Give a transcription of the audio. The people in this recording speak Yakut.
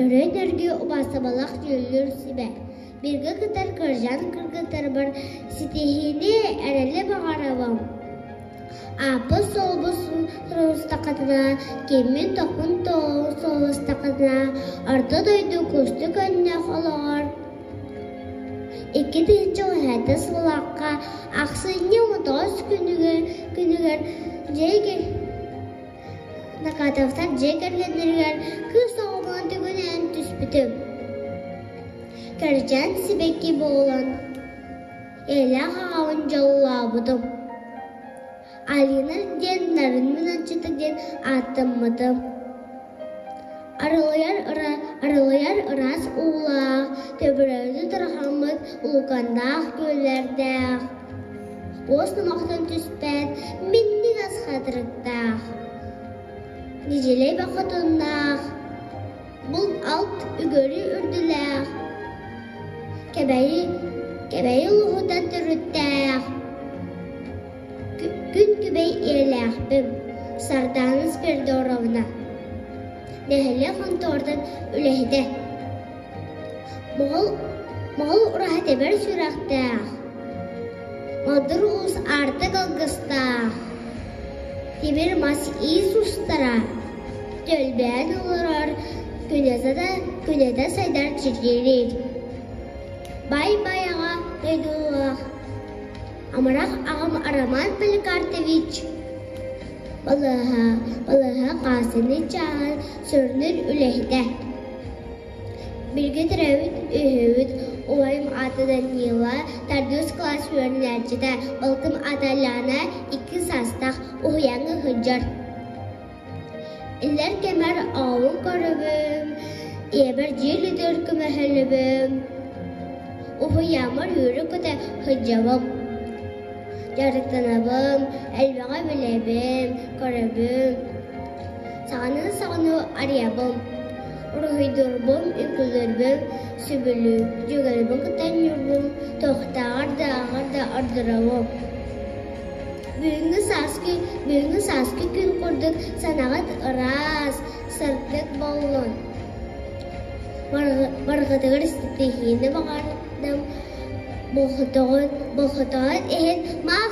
Өрөөн-өргү убаастабаллаах дьүүллүүр сүбэ, бииргэ кытар кырдьан кыргыттарбар ситиһиини эрэли баҕарабын. Ааппыт суолбут сулустаххытына, киммин-тохпун сулустаххытына, Орто дойду кустук өннөх олоҕор 2017 сыллаахха ахсынньы 19 күнүгэр, күнүгэр дьиэ Накатовтар дьиэ кэргэннэригэр кыыс оҕобун түгүнэн түспүтүм. Кэрчээн сибэкки буолан, ийэлээх аҕабын дьоллообутум. Алина диэн нарын мунанчыта диэн ааттаммытым. Арылыйар, арылыйар ыраас уулаах, төбөрөтү тарҕаммыт улуканнаах күөллэрдээх, уос номохтон түспэт минньигэс хатырыктаах, ньидьилэй бохотуннаах, булт-алт үгүрү үрдүлээх, Кэбэйи, Кэбэйи улууһуттан төрүттээх, Күн күбэй ийэлээхпин, Сардаана Спиридоновна, нэһилиэк хонтуоратын үлэһитэ. Моҕол, Моҕол ураһа тэбэр сүрэхтээх, Модур уус аартык алгыстаах, тимир мас иис устара, төлбөөн олорор, күнэтэ да күнэтэ сайдар чэчириир. Бай-байаҕа дойдулаах Амарах аҕам Роман Поликартович балыыһа, балыыһа хаасыны чааһын сүрүнүн үлэһитэ. Бииргэ төрөөбүт үһүбүт, убайым аата Данила, төрдүс кылаас үөрэнээччитэ, балтым аата Ляна, икки саастаах, уһуйааҥҥа сылдьар. Иллэр кэмэр оҕобун көрөбүн, ийэбэр дьиэ үлэтигэр көмөһөлөбүн, уһуйааммар үөрэ-көтө сылдьабын. Дьарыктанабын, элбэҕи билэбин, көрөбүн. Саҕаны-саҕаны арыйабын, уруһуйдуурбун, үҥкүүлүүрбүн сөбүлүүр, дьүөгэлэрбин кытта оонньуурбун туохтааҕар да ааҕар да ордоробун. Бүгүҥҥү сааскы, бүгүҥҥү сааскы күн курдук санаҕыт ыраас, сырдык буоллун. Барҕытыгар ситиһиини баҕардым, болҕомтоҕун, болҕомтоҕун иһин махтал!